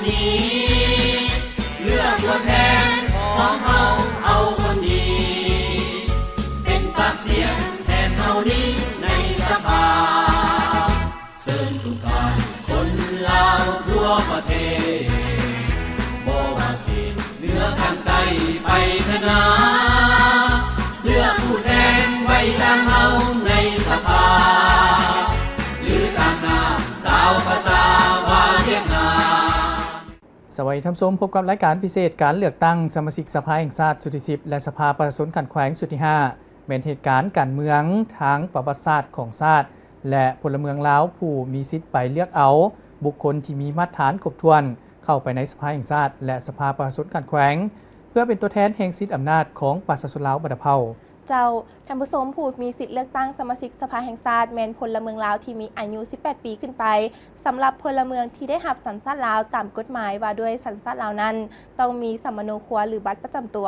ນີ້ ເລືອກຕົວແທນຂອງເຮົາເອົາຄົນດີ ເປັນປາກສຽງແທນເຮົານີ້ໃນສະພາ. ເຊີນທຸກທ່ານຄົນລາວທົ່ວປະເທດ ບໍ່ວ່າເຂດເໜືອຂ້າງໃຕ້ໄປເຂດໜາ ເລືອກຜູ້ແທນໄວ້ຕາງເຮົາໃນສະພາ ຫຼືຕາງໜ້າຊາວພາສາວ່າວຽກງານ. ສະຫວັດດີທ່ານຜູ້ຊົມ, ພົບກັບລາຍການພິເສດການເລືອກຕັ້ງສະມາຊິກສະພາແຫ່ງຊາດຊຸດທີສິບ ແລະ ສະພາປະຊາຊົນຂັ້ນແຂວງຊຸດທີຫ້າ ແມ່ນເຫດການການເມືອງທາງປະຫວັດສາດຂອງຊາດ ແລະ ພົນລະເມືອງລາວຜູ້ມີສິດໄປເລືອກເອົາບຸກຄົນທີ່ມີມາດຖານຄົບຖ້ວນ ເຂົ້າໄປໃນສະພາແຫ່ງຊາດ ແລະ ສະພາປະຊາຊົນຂັ້ນແຂວງ ເພື່ອເປັນຕົວແທນແຫ່ງສິດອຳນາດຂອງປະຊາຊົນລາວບັນດາເຜົ່າ. ເຈົ້າ, ທ່ານຜູ້ຊົມ, ຜູ້ມີສິດເລືອກຕັ້ງສະມາຊິກສະພາແຫ່ງຊາດ ແມ່ນພົນລະເມືອງລາວທີ່ມີອາຍຸສິບແປດປີຂຶ້ນໄປ. ສຳລັບພົນລະເມືອງທີ່ໄດ້ຮັບສັນຊາດລາວຕາມກົດໝາຍວ່າດ້ວຍສັນຊາດລາວນັ້ນ ຕ້ອງມີສຳມະໂນຄົວ ຫຼື ບັດປະຈຳຕົວ.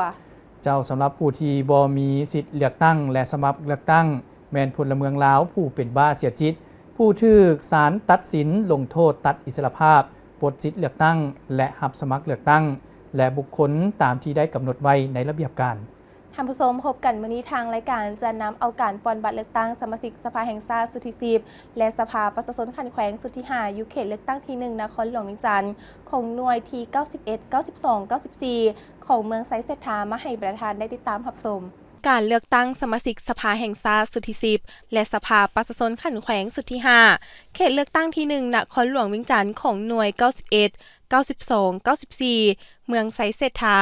ເຈົ້າ, ສຳລັບຜູ້ທີ່ບໍ່ມີສິດເລືອກຕັ້ງ ແລະ ສະໝັກເລືອກຕັ້ງ ແມ່ນພົນລະເມືອງລາວຜູ້ເປັນບ້າເສຍຈິດ, ຜູ້ຖືກສານຕັດສິນລົງໂທດຕັດອິດສະຫຼະພາບ, ປົດສິດເລືອກຕັ້ງ ແລະ ຮັບສະໝັກເລືອກຕັ້ງ ແລະ ບຸກຄົນຕາມທີ່ໄດ້ກຳນົດໄວ້ໃນລະບຽບການ. ທ່ານຜູ້ຊົມ, ພົບກັນມື້ນີ້ທາງລາຍການຈະນຳເອົາການປ່ອນບັດເລືອກຕັ້ງສະມາຊິກສະພາແຫ່ງຊາດຊຸດທີສິບ ແລະ ສະພາປະຊາຊົນຂັ້ນແຂວງຊຸດທີຫ້າ ຢູ່ເຂດເລືອກຕັ້ງທີໜຶ່ງ ນະຄອນຫຼວງວຽງຈັນ ຂອງໜ່ວຍທີເກົ້າສິບເອັດ ເກົ້າສິບສອງ ເກົ້າສິບສີ່ ຂອງເມືອງໄຊເສດຖາ ມາໃຫ້ບັນດາທ່ານໄດ້ຕິດຕາມຮັບຊົມ. ການເລືອກຕັ້ງສະມາຊິກສະພາແຫ່ງຊາດຊຸດທີສິບ ແລະ ສະພາປະຊາຊົນຂັ້ນແຂວງຊຸດທີຫ້າ ເຂດເລືອກຕັ້ງທີໜຶ່ງ ນະຄອນຫຼວງວຽງຈັນ ຂອງໜ່ວຍເກົ້າສິບເອັດ ເກົ້າສິບສອງ ເກົ້າສິບສີ່ ເມືອງໄຊເສດຖາ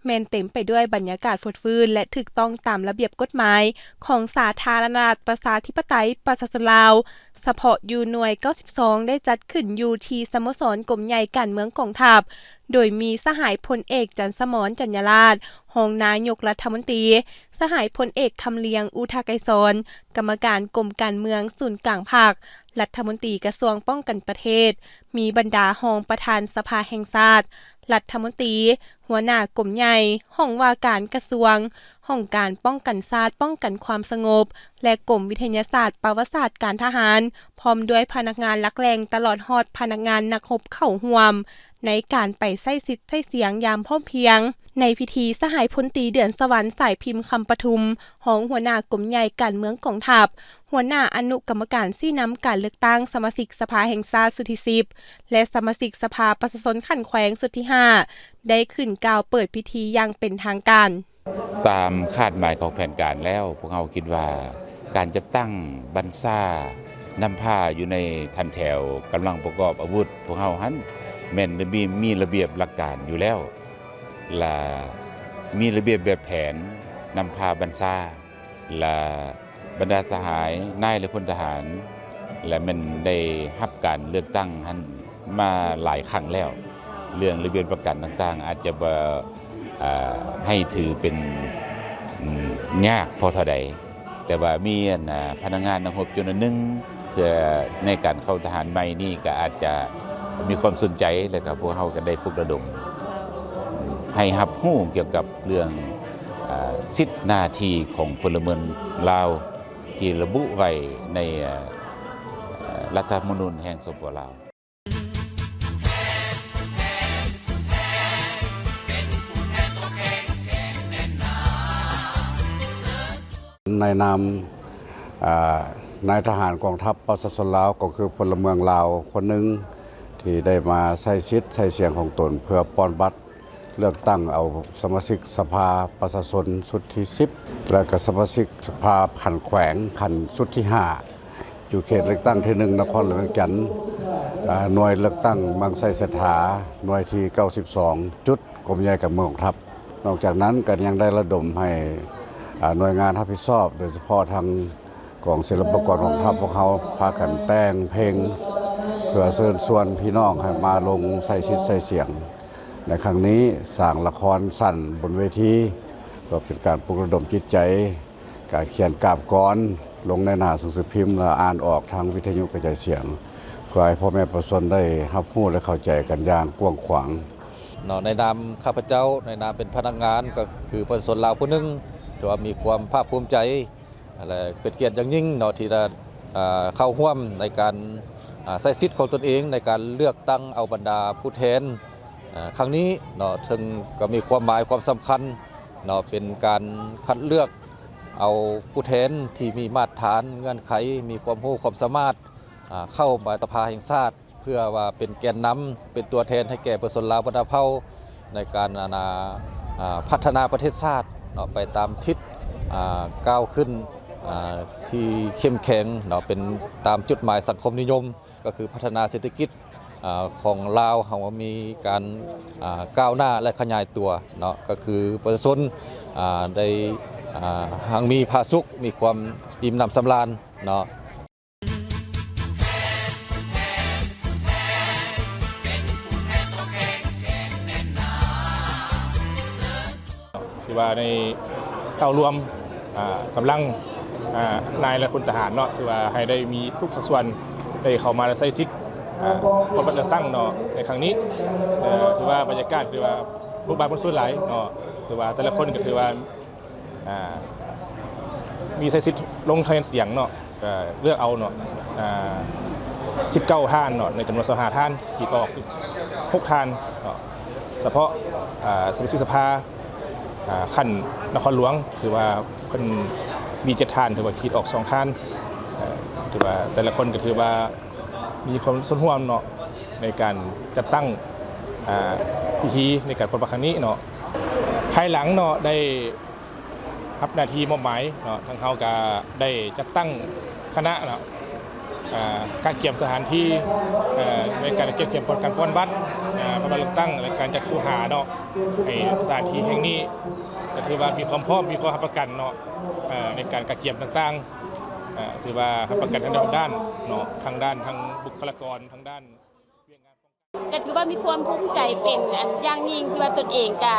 ແມ່ນເຕັມໄປດ້ວຍບັນຍາກາດຟົດຟື້ນ ແລະ ຖືກຕ້ອງຕາມລະບຽບກົດໝາຍຂອງສາທາລະນະລັດ ປະຊາທິປະໄຕ ປະຊາຊົນລາວ. ສະເພາະຢູ່ໜ່ວຍເກົ້າສິບສອງ ໄດ້ຈັດຂຶ້ນຢູ່ທີ່ສະໂມສອນກົມໃຫຍ່ການເມືອງກອງທັບ ໂດຍມີສະຫາຍພົນເອກ ຈັນສະໝອນ ຈັນຍາລາດ ຮອງນາຍົກລັດຖະມົນຕີ, ສະຫາຍພົນເອກ ຄຳລຽງ ອຸທະໄກສອນ ກຳມະການກົມການເມືອງສູນກາງພັກ, ລັດຖະມົນຕີກະຊວງປ້ອງກັນປະເທດ, ມີບັນດາຮອງປະທານສະພາແຫ່ງຊາດ, ລັດຖະມົນຕີ, ຫົວໜ້າກົມໃຫຍ່, ຫ້ອງວ່າການກະຊວງ, ຫ້ອງການປ້ອງກັນຊາດ ປ້ອງກັນຄວາມສະຫງົບ ແລະ ກົມວິທະຍາສາດປະຫວັດສາດການທະຫານ, ພ້ອມດ້ວຍພະນັກງານຫຼັກແຫຼ່ງ ຕະຫຼອດຮອດພະນັກງານນັກຮົບເຂົ້າຮ່ວມໃນການໄປໃຊ້ສິດໃຊ້ສຽງຢ່າງພ້ອມພຽງ. ໃນພິທີ, ສະຫາຍພົນຕີ ເດືອນສະຫວັນ ສາຍພິມຄຳປະທຸມ, ຮອງຫົວໜ້າກົມໃຫຍ່ການເມືອງກອງທັບ, ຫົວໜ້າອະນຸກຳມະການຊີ້ນຳການເລືອກຕັ້ງສະມາຊິກສະພາແຫ່ງຊາດຊຸດທີສິບ ແລະ ສະມາຊິກສະພາປະຊາຊົນຂັ້ນແຂວງຊຸດທີຫ້າ ໄດ້ຂຶ້ນກ່າວເປີດພິທີຢ່າງເປັນທາງການ. ຕາມຄາດໝາຍຂອງແຜນການແລ້ວ, ພວກເຮົາຄິດວ່າການຈັດຕັ້ງບັນຊານຳພາຢູ່ໃນຂັ້ນແຖວກຳລັງປະກອບອາວຸດພວກເຮົາຫັ້ນ ແມ່ນມີ ມີລະບຽບຫຼັກການຢູ່ແລ້ວ ລະມີລະບຽບແບບແຜນນຳພາບັນຊາ ລະບັນດາສະຫາຍນາຍ ແລະ ພົນທະຫານ ລະແມ່ນໄດ້ຮັບການເລືອກຕັ້ງຫັ້ນມາຫຼາຍຄັ້ງແລ້ວ. ເລື່ອງລະບຽບຫຼັກການຕ່າງໆ ອາດຈະບໍ່ ເອີ ໃຫ້ຖືເປັນ ອືມ ຍາກພໍເທົ່າໃດ, ແຕ່ວ່າມີ ອັນ ພະນັກງານນັກຮົບຈຳນວນໜຶ່ງ ເພື່ອໃນການເຂົ້າທະຫານໃໝ່ນີ້ ກໍອາດຈະມີຄວາມສົນໃຈ ແລ້ວກໍພວກເຮົາກໍໄດ້ປຸກລະດົມ ໃຫ້ຮັບຮູ້ກ່ຽວກັບເລື່ອງ ອາ ສິດໜ້າທີ່ຂອງພົນລະເມືອງລາວ ທີ່ລະບຸໄວ້ໃນ ອາ ລັດຖະທຳມະນູນແຫ່ງ ສປປ ລາວ. ໃນນາມ ອາ ນາຍທະຫານກອງທັບປະຊາຊົນລາວ ກໍຄືພົນລະເມືອງລາວຄົນໜຶ່ງ ທີ່ໄດ້ມາໃຊ້ສິດໃຊ້ສຽງຂອງຕົນ ເພື່ອປ່ອນບັດເລືອກຕັ້ງເອົາສະມາຊິກສະພາປະຊາຊົນຊຸດທີສິບ ແລະ ກະສະມາຊິກສະພາຂັ້ນແຂວງຂັ້ນຊຸດທີຫ້າ ຢູ່ເຂດເລືອກຕັ້ງທີໜຶ່ງ ນະຄອນຫຼວງວຽງຈັນ, ອາ ໜ່ວຍເລືອກຕັ້ງເມືອງໄຊເສດຖາ, ໜ່ວຍທີເກົ້າສິບສອງ ຈຸດກົມໃຫຍ່ການເມືອງກອງທັບ. ນອກຈາກນັ້ນກໍຍັງໄດ້ລະດົມໃຫ້ ອາ ໜ່ວຍງານຮັບຜິດຊອບ, ໂດຍສະເພາະທາງກອງສິລະປາກອນກອງທັບພວກເຮົາ ພາກັນແຕ່ງເພງ ເພື່ອເຊີນຊວນພີ່ນ້ອງໃຫ້ມາລົງໃຊ້ສິດໃຊ້ສຽງໃນຄັ້ງນີ້, ສ້າງລະຄອນສັ້ນບົນເວທີ ກໍເປັນການປຸກລະດົມຈິດໃຈ ການຂຽນກາບກອນລົງໃນໜ້າໜັງສືພິມ ແລະ ອ່ານອອກທາງວິທະຍຸກະຈາຍສຽງ ເພື່ອໃຫ້ພໍ່ແມ່ປະຊາຊົນໄດ້ຮັບຮູ້ ແລະ ເຂົ້າໃຈກັນຢ່າງກວ້າງຂວາງ. ເນາະ ໃນນາມຂ້າພະເຈົ້າ ໃນນາມເປັນພະນັກງານ ກໍຄືປະຊາຊົນລາວຜູ້ໜຶ່ງ ຖືວ່າມີຄວາມພາກພູມໃຈ ແລະ ເປັນກຽດຢ່າງຍິ່ງເນາະ ທີ່ໄດ້ ເອີ ເຂົ້າຮ່ວມໃນການ ອາ ໃຊ້ສິດຂອງຕົນເອງໃນການເລືອກຕັ້ງເອົາບັນດາຜູ້ແທນ ອາ ຄັ້ງນີ້ເນາະ, ເຊິ່ງກໍມີຄວາມໝາຍຄວາມສຳຄັນເນາະ, ເປັນການຄັດເລືອກເອົາຜູ້ແທນທີ່ມີມາດຖານ, ເງື່ອນໄຂ, ມີຄວາມຮູ້ຄວາມສາມາດ ອາ ເຂົ້າມາສະພາແຫ່ງຊາດ ເພື່ອວ່າເປັນແກນນຳ ເປັນຕົວແທນໃຫ້ແກ່ປະຊາຊົນລາວບັນດາເຜົ່າ ໃນການ ອັນນ່າ ອາ ພັດທະນາປະເທດຊາດເນາະ ໄປຕາມທິດ ອາ ກ້າວຂຶ້ນ ອາ ທີ່ເຂັ້ມແຂງເນາະ, ເປັນຕາມຈຸດໝາຍສັງຄົມນິຍົມ ກໍຄືພັດທະນາເສດຖະກິດ ອາ ຂອງລາວເຮົາມີການ ອາ ກ້າວໜ້າ ແລະ ຂະຫຍາຍຕົວເນາະ, ກໍຄືປະຊາຊົນ ອາ ໄດ້ ອາ ຮັ່ງມີຜາສຸກ ມີຄວາມອີ່ມໜຳສຳລານເນາະ. ຖືວ່າໃນເຕົ້າລວມ ອາ ກຳລັງ ອາ ນາຍ ແລະ ພົນທະຫານເນາະ, ຖືວ່າໃຫ້ໄດ້ມີທຸກພາກສ່ວນໄດ້ເຂົ້າມາໃຊ້ສິດ ອາ ການເລືອກຕັ້ງເນາະ ໃນຄັ້ງນີ້. ເອີ ຖືວ່າບັນຍາກາດ ຖືວ່າບຸກບານຄົນສ່ວນຫຼາຍເນາະ, ຖືວ່າແຕ່ລະຄົນກໍຖືວ່າ ອາ ມີໃຊ້ສິດລົງຄະແນນສຽງເນາະ, ກໍເລືອກເອົາເນາະ ອາ ສິບເກົ້າທ່ານເນາະ ໃນຈຳນວນຊາວຫ້າທ່ານ, ຂີດອອກຫົກທ່ານເນາະ. ສະເພາະ ອາ ສະມາຊິກສະພາ ອາ ຂັ້ນນະຄອນຫຼວງ ຖືວ່າເພິ່ນມີເຈັດທ່ານ, ຖືວ່າຂີດອອກສອງທ່ານ. ເອີ ຖືວ່າແຕ່ລະຄົນກໍຖືວ່າມີຄວາມສ່ວນຮ່ວມເນາະ ໃນການຈັດຕັ້ງ ອາ ພິທີໃນການປົດບັດຄັ້ງນີ້ເນາະ. ພາຍຫຼັງເນາະ ໄດ້ ຮັບໜ້າທີ່ມອບໝາຍເນາະ, ທາງເຮົາກະໄດ້ຈັດຕັ້ງຄະນະເນາະ ອາ ກະກຽມສະຖານທີ່ ເອີ ໃນການກຽມການປ່ອນບັດ ອາ ປະມານເລືອກຕັ້ງ ແລະ ການຈັດຄູຫາເນາະ, ໃຫ້ສະຖານທີ່ແຫ່ງນີ້ກະຖືວ່າມີຄວາມພ້ອມ ມີຄວາມຮັບປະກັນເນາະ ເອີ ໃນການກະກຽມຕ່າງໆ ເອີ ຖືວ່າຮັບປະກັນທັງດ້ານເນາະ, ທັງດ້ານ ທັງບຸກຄະລາກອນ ທັງດ້ານວຽກງານ ກໍຖືວ່າມີຄວາມພູມໃຈເປັນອັນຢ່າງຍິ່ງ ທີ່ວ່າຕົນເອງກະ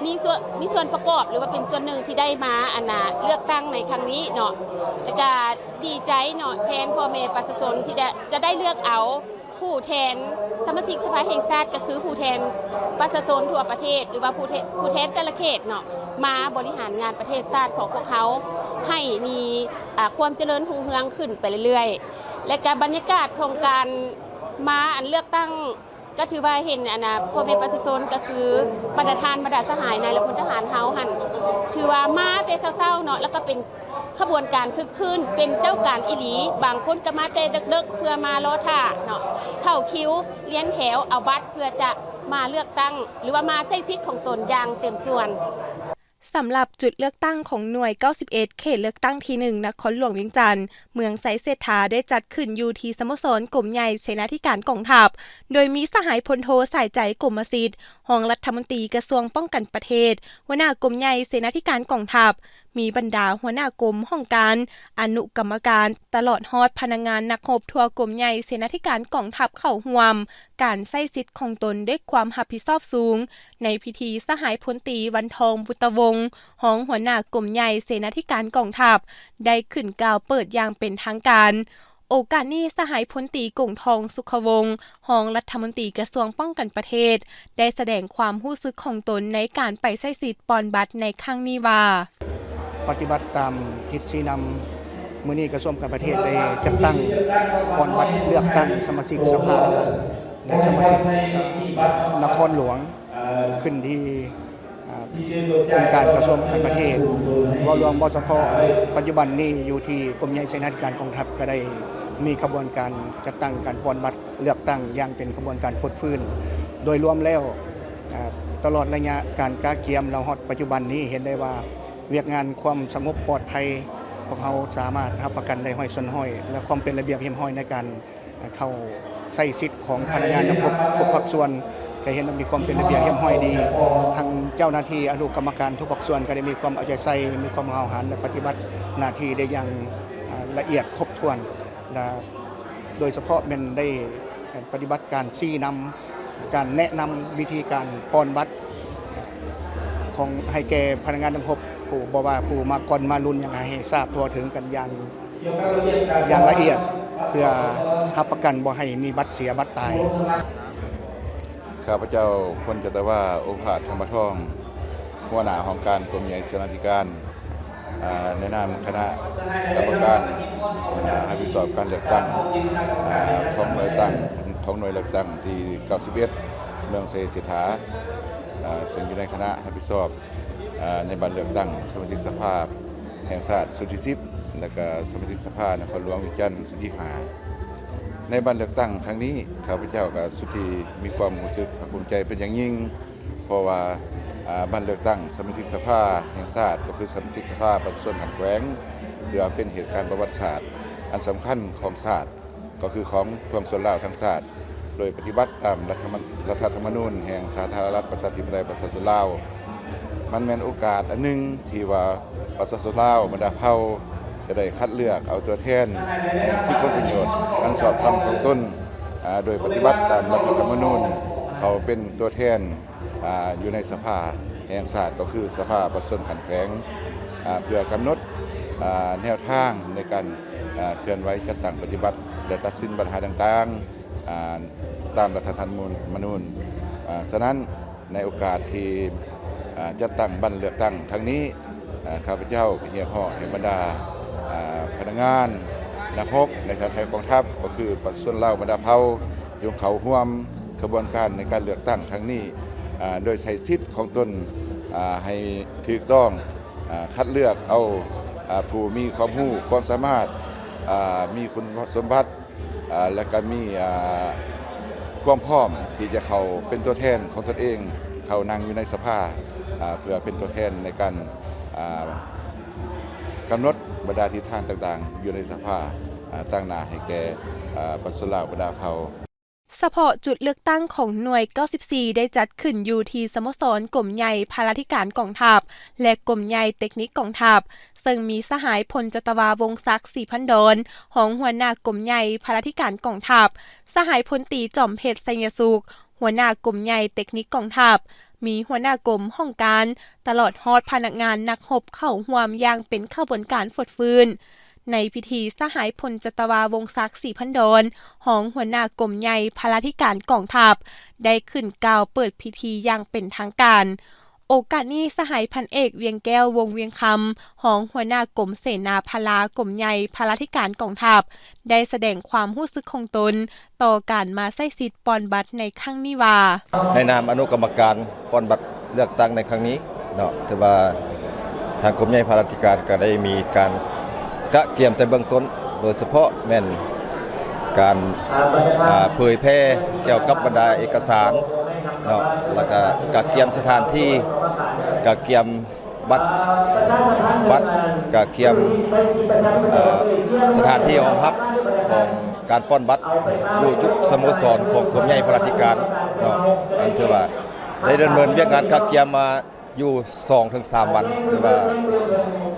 ມີສ່ວນ ມີສ່ວນປະກອບ ຫຼືວ່າເປັນສ່ວນໜຶ່ງທີ່ໄດ້ມາ ອັນນ່າ ເລືອກຕັ້ງໃນຄັ້ງນີ້ເນາະ, ແລ້ວກະດີໃຈເນາະ ແທນພໍ່ແມ່ປະຊາຊົນທີ່ໄດ້ ຈະໄດ້ເລືອກເອົາຜູ້ແທນສະມາຊິກສະພາແຫ່ງຊາດ ກໍຄືຜູ້ແທນປະຊາຊົນທົ່ວປະເທດ ຫຼືວ່າຜູ້ແທນ ຜູ້ແທນແຕ່ລະເຂດເນາະ ມາບໍລິຫານງານປະເທດຊາດຂອງພວກເຮົາ ໃຫ້ມີ ອາ ຄວາມຈະເລີນຮຸ່ງເຮືອງຂຶ້ນໄປເລື້ອຍໆ ແລະກະບັນຍາກາດຂອງການ ມາອັນເລືອກຕັ້ງ ກໍຖືວ່າເຫັນອັນນ່າ ພໍ່ແມ່ປະຊາຊົນ ກໍຄືບັນດາທ່ານ ບັນດາສະຫາຍ ນາຍ ແລະ ພົນທະຫານເຮົາຫັ້ນ ຖືວ່າມາແຕ່ເຊົ້າໆເນາະ, ແລ້ວກໍເປັນຂະບວນການຄຶກຄື້ນ ເປັນເຈົ້າການອີ່ຫຼີ, ບາງຄົນກໍມາແຕ່ເດິກໆ ເພື່ອມາລໍຖ້າເນາະ ເຂົ້າຄິວລຽນແຖວເອົາບັດ ເພື່ອຈະມາເລືອກຕັ້ງ ຫຼືວ່າມາໃຊ້ສິດຂອງຕົນຢ່າງເຕັມສ່ວນ. ສຳລັບຈຸດເລືອກຕັ້ງຂອງໜ່ວຍເກົ້າສິບເອັດ ເຂດເລືອກຕັ້ງທີໜຶ່ງ ນະຄອນຫຼວງວຽງຈັນ ເມືອງໄຊເສດຖາ ໄດ້ຈັດຂຶ້ນຢູ່ທີ່ສະໂມສອນກົມໃຫຍ່ເສນາທິການກອງທັບ, ໂດຍມີສະຫາຍພົນໂທ ສາຍໃຈ ກົມມະສິດ ຮອງລັດຖະມົນຕີກະຊວງປ້ອງກັນປະເທດ, ຫົວໜ້າກົມໃຫຍ່ເສນາທິການກອງທັບ, ມີບັນດາຫົວໜ້າກົມ, ຫ້ອງການ, ອະນຸກຳມະການ, ຕະຫຼອດຮອດພະນັກງານນັກຮົບທົ່ວກົມໃຫຍ່ເສນາທິການກອງທັບເຂົ້າຮ່ວມ. ການໃຊ້ສິດຂອງຕົນດ້ວຍຄວາມຮັບຜິດຊອບສູງ ໃນພິທີ ສະຫາຍພົນຕີ ວັນທອງ ບຸດຕະວົງ ຮອງຫົວໜ້າກົມໃຫຍ່ເສນາທິການກອງທັບ ໄດ້ຂຶ້ນກ່າວເປີດຢ່າງເປັນທາງການ. ໂອກາດນີ້ ສະຫາຍພົນຕີ ກົງທອງ ສຸຂະວົງ ຮອງລັດຖະມົນຕີກະຊວງປ້ອງກັນປະເທດ ໄດ້ສະແດງຄວາມຮູ້ສຶກຂອງຕົນໃນການໄປໃຊ້ສິດປ່ອນບັດໃນຄັ້ງນີ້ວ່າ ປະຕິບັດຕາມທິດຊີ້ນຳ, ມື້ນີ້ກະຊວງການປະເທດໄດ້ຈັດຕັ້ງປ່ອນບັດເລືອກຕັ້ງສະມາຊິກສະພາ ແລະ ສະມາຊິກ ເອີ ນະຄອນຫຼວງ ຂຶ້ນທີ່ ເອີ ອົງການກະຊວງການປະເທດ. ເວົ້າລວມບໍ່ສະເພາະ ປັດຈຸບັນນີ້ຢູ່ທີ່ກົມໃຫຍ່ເສນາທິການກອງທັບ ກະໄດ້ມີຂະບວນການຈັດຕັ້ງການປ່ອນບັດເລືອກຕັ້ງຢ່າງເປັນຂະບວນການຟົດຟື້ນ. ໂດຍລວມແລ້ວ ເອີ ຕະຫຼອດໄລຍະການກະກຽມ ລະຮອດປັດຈຸບັນນີ້ ເຫັນໄດ້ວ່າ ວຽກງານຄວາມສະຫງົບປອດໄພ ພວກເຮົາສາມາດຮັບປະກັນໄດ້ຮ້ອຍສ່ວນຮ້ອຍ ແລະ ຄວາມເປັນລະບຽບຮຽບຮ້ອຍໃນການເຂົ້າໃຊ້ສິດຂອງພະນັກງານທັງຄົບທຸກພາກສ່ວນ ກະເຫັນວ່າມີຄວາມເປັນລະບຽບຮຽບຮ້ອຍດີ. ທັງເຈົ້າໜ້າທີ່ອະນຸກຳມະການທຸກພາກສ່ວນກະໄດ້ມີຄວາມເອົາໃຈໃສ່, ມີຄວາມຫ້າວຫັນ ແລະ ປະຕິບັດໜ້າທີ່ໄດ້ຢ່າງ ອາ ລະອຽດຄົບຖ້ວນ ແລະ ໂດຍສະເພາະແມ່ນໄດ້ ປະຕິບັດການຊີ້ນຳ, ການແນະນຳວິທີການປ່ອນບັດຂອງ ໃຫ້ແກ່ພະນັກງານທັງຄົບ ຜູ້ ບໍ່ວ່າຜູ້ມາກ່ອນມາລຸນຫຍັງ ໃຫ້ ໃຫ້ຊາບທົ່ວເຖິງກັນຢ່າງ ຢ່າງລະອຽດ ເພື່ອຮັບປະກັນບໍ່ໃຫ້ມີບັດເສຍບັດຕາຍ. ຂ້າພະເຈົ້າ ພົນຈັດຕະວາ ໂອພາດ ທຳມະທອງ ຫົວໜ້າຫ້ອງການກົມໃຫຍ່ເສນາທິການ ອາ ໃນນາມຄະນະກຳມະການ ອາ ຮັບຜິດຊອບການເລືອກຕັ້ງ ອາ ຂອງໜ່ວຍຕັ້ງ ຂອງໜ່ວຍເລືອກຕັ້ງທີເກົ້າສິບເອັດ ເມືອງໄຊເສດຖາ ອາ ເຊິ່ງຢູ່ໃນຄະນະຮັບຜິດຊອບ ອາ ໃນບັດເລືອກຕັ້ງສະມາຊິກສະພາແຫ່ງຊາດຊຸດທີສິບ ແລະກະສະມາຊິກສະພານະຄອນຫຼວງວຽງຈັນຊຸດທີຫ້າ. ໃນບັດເລືອກຕັ້ງຄັ້ງນີ້ ຂ້າພະເຈົ້າກໍສຸດທີ່ມີຄວາມຮູ້ສຶກພາກພູມໃຈເປັນຢ່າງຍິ່ງ ເພາະວ່າ ອາ ບັດເລືອກຕັ້ງສະມາຊິກສະພາແຫ່ງຊາດ ກໍຄືສະມາຊິກສະພາປະຊາຊົນຂັ້ນແຂວງ ຖືວ່າເປັນເຫດການປະຫວັດສາດອັນສຳຄັນຂອງຊາດ ກໍຄືຂອງປວງຊົນລາວທັງຊາດ ໂດຍປະຕິບັດຕາມລັດຖະມະ ລັດຖະທຳມະນູນແຫ່ງສາທາລະນະລັດ ປະຊາທິປະໄຕ ປະຊາຊົນລາວ. ມັນແມ່ນໂອກາດອັນໜຶ່ງທີ່ວ່າປະຊາຊົນລາວບັນດາເຜົ່າຈະໄດ້ຄັດເລືອກເອົາຕົວແທນແຫ່ງສິດຜົນປະໂຫຍດອັນຊອບທຳຂອງຕົນ ອາ ໂດຍປະຕິບັດຕາມລັດຖະທຳມະນູນ ເຂົ້າເປັນຕົວແທນ ອາ ຢູ່ໃນສະພາແຫ່ງຊາດ ກໍຄືສະພາປະຊາຊົນຂັ້ນແຂວງ ອາ ເພື່ອກຳນົດ ອາ ແນວທາງໃນການ ອາ ເຄື່ອນໄຫວຈັດຕັ້ງປະຕິບັດ ແລະ ຕັດສິນບັນຫາຕ່າງໆ ອາ ຕາມລັດຖະທຳມະນູນ. ອາ ສະນັ້ນ ໃນໂອກາດທີ່ ອາ ຈັດຕັ້ງບັດເລືອກຕັ້ງຄັ້ງນີ້ ອາ ຂ້າພະເຈົ້າກໍຮຽກຮ້ອງໃຫ້ບັນດາ ອາ ພະນັກງານ ນັກຮົບໃນທະຫານໄທກອງທັບ ກໍຄືປະຊາຊົນລາວບັນດາເຜົ່າ ຈົ່ງເຂົ້າຮ່ວມຂະບວນການໃນການເລືອກຕັ້ງຄັ້ງນີ້ ອາ ໂດຍໃຊ້ສິດຂອງຕົນ ອາ ໃຫ້ຖືກຕ້ອງ ອາ ຄັດເລືອກເອົາ ອາ ຜູ້ມີຄວາມຮູ້ຄວາມສາມາດ ອາ ມີຄຸນສົມບັດ ອາ ແລະກະມີ ອາ ຄວາມພ້ອມທີ່ຈະເຂົ້າເປັນຕົວແທນຂອງຕົນເອງ ເຂົ້ານັ່ງຢູ່ໃນສະພາ ອາ ເພື່ອເປັນຕົວແທນໃນການ ອາ ກຳນົດບັນດາທິດທາງຕ່າງໆ ຢູ່ໃນສະພາ ອາ ຕາງໜ້າໃຫ້ແກ່ ອາ ປະຊາຊົນລາວບັນດາເຜົ່າ. ສະເພາະຈຸດເລືອກຕັ້ງຂອງໜ່ວຍເກົ້າສິບສີ່ ໄດ້ຈັດຂຶ້ນຢູ່ທີ່ສະໂມສອນກົມໃຫຍ່ພະລາທິການກອງທັບ ແລະ ກົມໃຫຍ່ເຕັກນິກກອງທັບ ເຊິ່ງມີສະຫາຍພົນຈັດຕະວາ ວົງສັກ ສີພັນດອນ ຮອງຫົວໜ້າກົມໃຫຍ່ພະລາທິການກອງທັບ, ສະຫາຍພົນຕີ ຈອມເພັດ ໄຊຍະສຸກ ຫົວໜ້າກົມໃຫຍ່ເຕັກນິກກອງທັບ, ມີຫົວໜ້າກົມ, ຫ້ອງການ ຕະຫຼອດຮອດພະນັກງານນັກຮົບເຂົ້າຮ່ວມຢ່າງເປັນຂະບວນການຟົດຟື້ນ. ໃນພິທີ ສະຫາຍພົນຈັດຕະວາ ວົງສັກ ສີພັນດອນ ຮອງຫົວໜ້າກົມໃຫຍ່ພະລາທິການກອງທັບ ໄດ້ຂຶ້ນກ່າວເປີດພິທີຢ່າງເປັນທາງການ. ໂອກາດນີ້ ສະຫາຍພັນເອກ ວຽງແກ້ວ ວົງວຽງຄຳ ຮອງຫົວໜ້າກົມເສນາພະລາ ກົມໃຫຍ່ພະລາທິການກອງທັບ ໄດ້ສະແດງຄວາມຮູ້ສຶກຂອງຕົນຕໍ່ການມາໃຊ້ສິດປ່ອນບັດໃນຄັ້ງນີ້ວ່າ ໃນນາມອະນຸກຳມະການ ປ່ອນບັດເລືອກຕັ້ງໃນຄັ້ງນີ້ເນາະ ຖືວ່າທາງກົມໃຫຍ່ພະລາທິການກໍໄດ້ມີການກະກຽມແຕ່ເບື້ອງຕົ້ນ ໂດຍສະເພາະແມ່ນການ ອາ ເຜີຍແຜ່ກ່ຽວກັບບັນດາເອກະສານເນາະ ແລ້ວກະກະກຽມສະຖານທີ່ ກະກຽມບັດ ບັດ ກະກຽມ ເອີ ສະຖານທີ່ຮອງຮັບຂອງການປ່ອນບັດຢູ່ຈຸດສະໂມສອນຂອງກົມໃຫຍ່ພະລາທິການເນາະ ອັນຖືວ່າ ໄດ້ດຳເນີນວຽກງານກະກຽມມາຢູ່ສອງເຖິງສາມວັນ ຖືວ່າ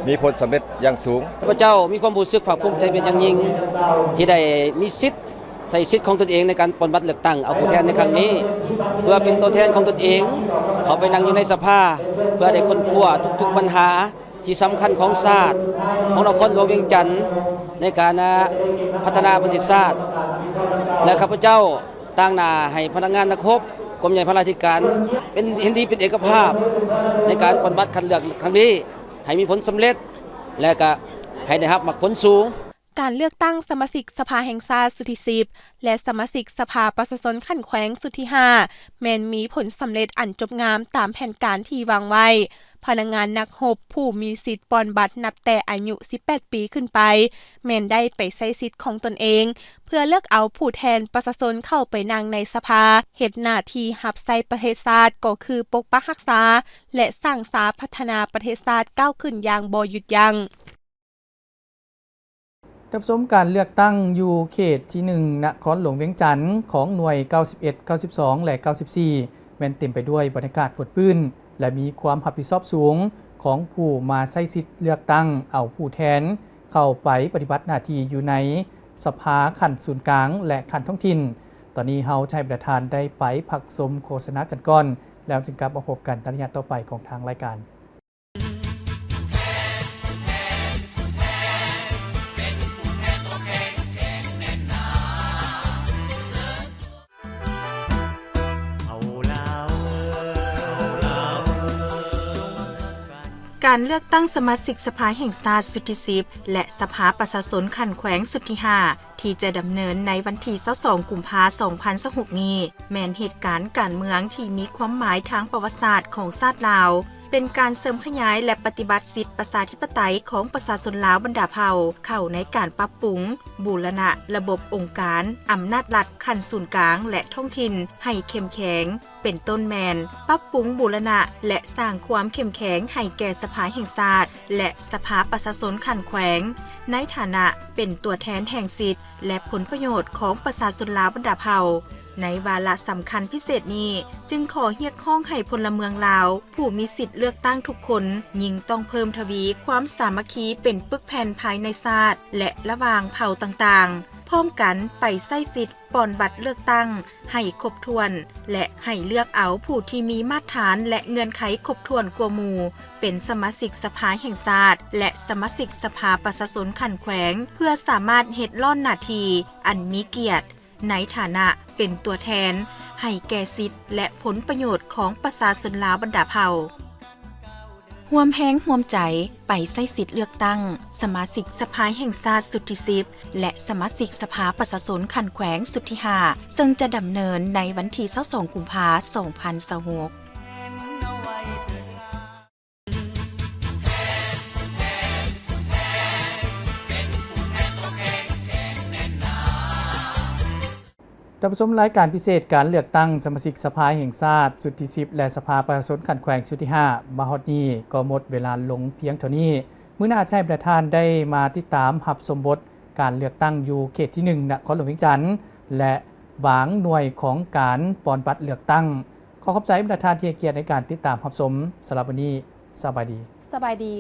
ມີຜົນສຳເລັດຢ່າງສູງ. ຂ້າພະເຈົ້າມີຄວາມຮູ້ສຶກພາກພູມໃຈເປັນຢ່າງຍິ່ງ ທີ່ໄດ້ມີສິດ ໃຊ້ສິດຂອງຕົນເອງໃນການປ່ອນບັດເລືອກຕັ້ງເອົາຜູ້ແທນໃນຄັ້ງນີ້ ເພື່ອເປັນຕົວແທນຂອງຕົນເອງ ເຂົ້າໄປນັ່ງຢູ່ໃນສະພາ ເພື່ອໄດ້ຄົ້ນຄວ້າທຸກໆບັນຫາ ທີ່ສຳຄັນຂອງຊາດ ຂອງນະຄອນຫຼວງວຽງຈັນ ໃນການ ອາ ພັດທະນາປະເທດຊາດ ແລະ ຂ້າພະເຈົ້າຕາງໜ້າໃຫ້ພະນັກງານນັກຮົບ ກົມໃຫຍ່ພະລາທິການ ເປັນ ເຫັນດີເປັນເອກະພາບ ໃນການປ່ອນບັດຄັດເລືອກຄັ້ງນີ້ ໃຫ້ມີຜົນສຳເລັດ ແລະ ກະໃຫ້ໄດ້ຮັບໝາກຜົນສູງ. ການເລືອກຕັ້ງສະມາຊິກສະພາແຫ່ງຊາດຊຸດທີສິບ ແລະ ສະມາຊິກສະພາປະຊາຊົນຂັ້ນແຂວງຊຸດທີຫ້າ ແມ່ນມີຜົນສຳເລັດອັນຈົບງາມຕາມແຜນການທີ່ວາງໄວ້. ພະນັກງານນັກຮົບຜູ້ມີສິດປ່ອນບັດນັບແຕ່ອາຍຸສິບແປດປີຂຶ້ນໄປ ແມ່ນໄດ້ໄປໃຊ້ສິດຂອງຕົນເອງ ເພື່ອເລືອກເອົາຜູ້ແທນປະຊາຊົນເຂົ້າໄປນັ່ງໃນສະພາ ເຮັດໜ້າທີ່ຮັບໃຊ້ປະເທດຊາດ ກໍຄືປົກປັກຮັກສາ ແລະ ສ້າງສາພັດທະນາປະເທດຊາດກ້າວຂຶ້ນຢ່າງບໍ່ຢຸດຢັ້ງ. ຮັບຊົມການເລືອກຕັ້ງຢູ່ເຂດທີໜຶ່ງ ນະຄອນຫຼວງວຽງຈັນ ຂອງໜ່ວຍເກົ້າສິບເອັດ ເກົ້າສິບສອງ ແລະ ເກົ້າສິບສີ່ ແມ່ນເຕັມໄປດ້ວຍບັນຍາກາດຟົດຟື້ນ ແລະ ມີຄວາມຮັບຜິດຊອບສູງຂອງຜູ້ມາໃຊ້ສິດເລືອກຕັ້ງເອົາຜູ້ແທນເຂົ້າໄປປະຕິບັດໜ້າທີ່ຢູ່ໃນສະພາຂັ້ນສູນກາງ ແລະ ຂັ້ນທ້ອງຖິ່ນ. ຕອນນີ້ເຮົາຈະໃຫ້ບັນດາທ່ານໄດ້ໄປພັກຊົມໂຄສະນາກັນກ່ອນ ແລ້ວຈຶ່ງກັບມາພົບກັນໃນໄລຍະຕໍ່ໄປຂອງທາງລາຍການ. ເຮົາລາວເອີຍ ເຮົາລາວເອີຍ ກ ການເລືອກຕັ້ງສະມາຊິກສະພາແຫ່ງຊາດຊຸດທີສິບ ແລະ ສະພາປະຊາຊົນຂັ້ນແຂວງຊຸດທີຫ້າ ທີ່ຈະດຳເນີນໃນວັນທີຊາວສອງ ກຸມພາ ສອງພັນຊາວຫົກນີ້ ແມ່ນເຫດການການເມືອງທີ່ມີຄວາມໝາຍທາງປະຫວັດສາດຂອງຊາດລາວ, ເປັນການເສີມຂະຫຍາຍ ແລະ ປະຕິບັດສິດປະຊາທິປະໄຕຂອງປະຊາຊົນລາວບັນດາເຜົ່າ ເຂົ້າໃນການປັບປຸງ, ບູລະນະລະບົບອົງການອຳນາດລັດຂັ້ນສູນກາງ ແລະ ທ້ອງຖິ່ນໃຫ້ເຂັ້ມແຂງ, ເປັນຕົ້ນແມ່ນປັບປຸງ, ບູລະນະ ແລະ ສ້າງຄວາມເຂັ້ມແຂງໃຫ້ແກ່ສະພາແຫ່ງຊາດ ແລະ ສະພາປະຊາຊົນຂັ້ນແຂວງ ໃນຖານະເປັນຕົວແທນແຫ່ງສິດ ແລະ ຜົນປະໂຫຍດຂອງປະຊາຊົນລາວບັນດາເຜົ່າ. ໃນວາລະສຳຄັນພິເສດນີ້ ຈຶ່ງຂໍຮຽກຮ້ອງໃຫ້ພົນລະເມືອງລາວ ຜູ້ມີສິດເລືອກຕັ້ງທຸກຄົນ ຍິ່ງຕ້ອງເພີ່ມທະວີຄວາມສາມັກຄີເປັນປຶກແຜ່ນພາຍໃນຊາດ ແລະ ລະຫວ່າງເຜົ່າຕ່າງໆ, ພ້ອມກັນໄປໃຊ້ສິດປ່ອນບັດເລືອກຕັ້ງໃຫ້ຄົບຖ້ວນ ແລະ ໃຫ້ເລືອກເອົາຜູ້ທີ່ມີມາດຖານ ແລະ ເງື່ອນໄຂຄົບຖ້ວນກວ່າໝູ່ ເປັນສະມາຊິກສະພາແຫ່ງຊາດ ແລະ ສະມາຊິກສະພາປະຊາຊົນຂັ້ນແຂວງ ເພື່ອສາມາດເຮັດລ້ອນໜ້າທີ່ອັນມີກຽດ ໃນຖານະເປັນຕົວແທນໃຫ້ແກ່ສິດ ແລະ ຜົນປະໂຫຍດຂອງປະຊາຊົນລາວບັນດາເຜົ່າ. ຮ່ວມແຮງຮ່ວມໃຈໄປໃຊ້ສິດເລືອກຕັ້ງສະມາຊິກສະພາແຫ່ງຊາດຊຸດທີສິບ ແລະ ສະມາຊິກສະພາປະຊາຊົນຂັ້ນແຂວງຊຸດທີຫ້າ ເຊິ່ງຈະດຳເນີນໃນວັນທີຊາວສອງ ກຸມພາ ສອງພັນຊາວຫົກ. ທ່ານຜູ້ຊົມ, ລາຍການພິເສດການເລືອກຕັ້ງສະມາຊິກສະພາແຫ່ງຊາດຊຸດທີສິບ ແລະ ສະພາປະຊາຊົນຂັ້ນແຂວງຊຸດທີຫ້າ ມາຮອດນີ້ກໍໝົດເວລາລົງພຽງເທົ່ານີ້. ມື້ໜ້າຈະໃຫ້ບັນດາທ່ານໄດ້ມາຕິດຕາມຮັບຊົມບົດການເລືອກຕັ້ງຢູ່ເຂດທີໜຶ່ງ ນະຄອນຫຼວງວຽງຈັນ ແລະ ບາງໜ່ວຍຂອງການປ່ອນບັດເລືອກຕັ້ງ. ຂໍຂອບໃຈບັນດາທ່ານທີ່ໃຫ້ກຽດໃນການຕິດຕາມຮັບຊົມ. ສຳລັບມື້ນີ້ ສະບາຍດີ. ສະບາຍດີ.